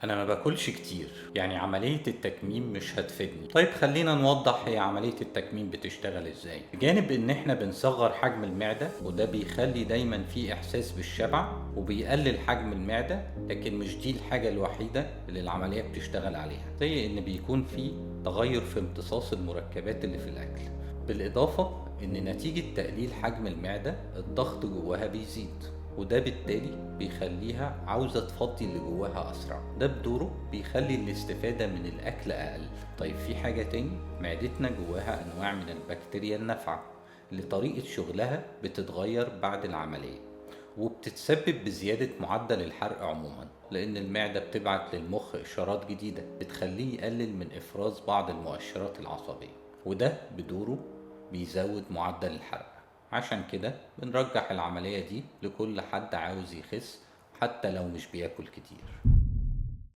أنا ما باكلش كتير، يعني عملية التكميم مش هتفيدني. طيب خلينا نوضح هي عملية التكميم بتشتغل ازاي. بجانب ان احنا بنصغر حجم المعدة، وده بيخلي دايما في احساس بالشبع وبيقلل حجم المعدة، لكن مش دي الحاجة الوحيدة اللي العملية بتشتغل عليها، زي ان بيكون في تغير في امتصاص المركبات اللي في الاكل. بالاضافة ان نتيجة تقليل حجم المعدة الضغط جواها بيزيد، وده بالتالي بيخليها عاوزة تفضي اللي جواها أسرع، ده بدوره بيخلي الاستفادة من الأكل أقل. طيب في حاجة تاني، معدتنا جواها أنواع من البكتيريا النافعة اللي طريقة شغلها بتتغير بعد العملية، وبتتسبب بزيادة معدل الحرق عموما، لأن المعدة بتبعت للمخ إشارات جديدة بتخليه يقلل من إفراز بعض المؤشرات العصبية، وده بدوره بيزود معدل الحرق. عشان كده بنرجح العملية دي لكل حد عاوز يخس حتى لو مش بياكل كتير.